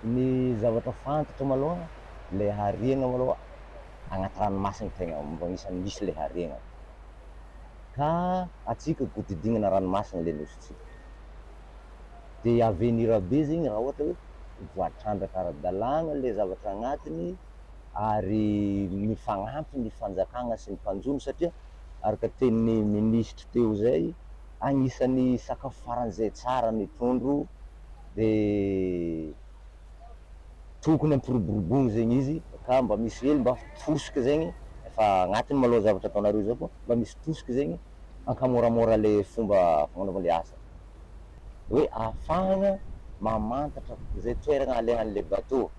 Ny zavatra fantatro malôha, le harena malôha agnaty ranomasina tegna mbo agnisan'ny misy le harena, ka antsika godidinana ranomasina le nosintsika, de avenir be zegny raha ohatra hoe voatrandraka ara-dalàgna le zavatra agnatiny ary mifagnampy ny fanjakagna sy ny mpanjono satria araka tenin'ny minisitry teo zay, agnisan'ny sakafo faran'izay tsara ny trondro. De tokony ampiroboroboina zegny izy ka mba misy hely mba tosika zegny efa agnatiny malôha zavatra ataonareo zao fa mba misy tosika zegny ankamoramora le fomba fagnanaovana le asa, hoe ahafahana mamantatra zay toerana alehan'le bateau,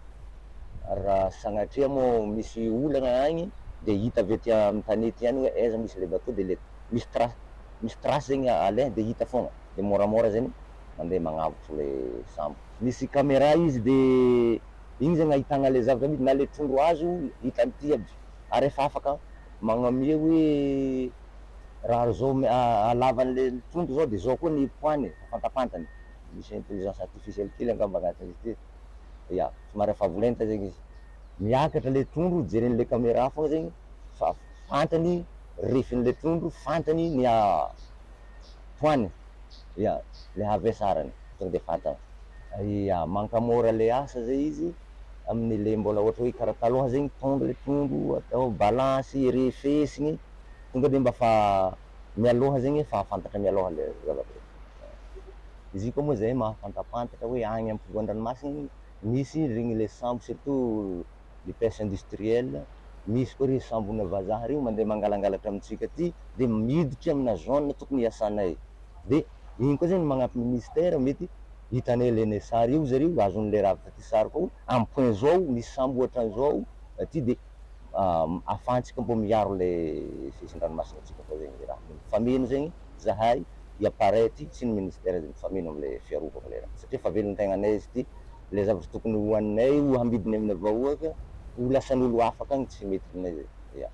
raha sagnatria moa misy olana agny de hita avy aty amin'ny tanety ihany hoe aiza misy le bateau de le misy trace misy trace zegny aleha de hita foagna de môramôra zegny. Mandeha magnavotro le sambo. Misy camera izy de igny zegny ahitagna le zavatra misy na le trondro azo hita amty aby ary efa afaka magnamia hoe raha zao halavan'le trondro zao de zao koa ny poids-ny efa fantapantany, misy intelligence artificielle kely angamba agnatin'izy ity, ya somary efa avo lenta zegny izy, miakatra le trondro jeren'le camera fogna zegny fa fantany refin'le trondro, fantany ny poids-ny. Ya, le havesarany tonga de fantany. Ya, mankamora le asa zay izy amin'ny le mbola ohatra hoe karaha taloha zegny tonga le trondro atao balance, refesigny, tonga de mba fa mialoha zegny efa fantatra mialoha le zavatra. Izy io koa moa zay mahafantapantatra hoe agny ampovoan-dranomasina misy regny le sambo surtout le pêche industrielle, misy koa reo sambona vazaha reo mandeha mangalangalatra amintsika aty de miditry amina zone tokony hiasanay de igny koa zegny magnampy ministère mety hitanay le sary io zareo azon'le raha avy taty sary koa amy point zao misy sambo ohatran'izao aty de ahafahantsika mbô miaro le sisin-dranomasina-tsika koa zegny le raha mifameno zegny zahay i appareil ty sy ny ministère zegny mifameno amle fiarovana le raha satria fa velon-tegnanay izy ty. Le zavatra tokony hohaninay ho hambidiny amina vahoaka ho lasan'olo hafa akagny tsy mety aminay zay, ya.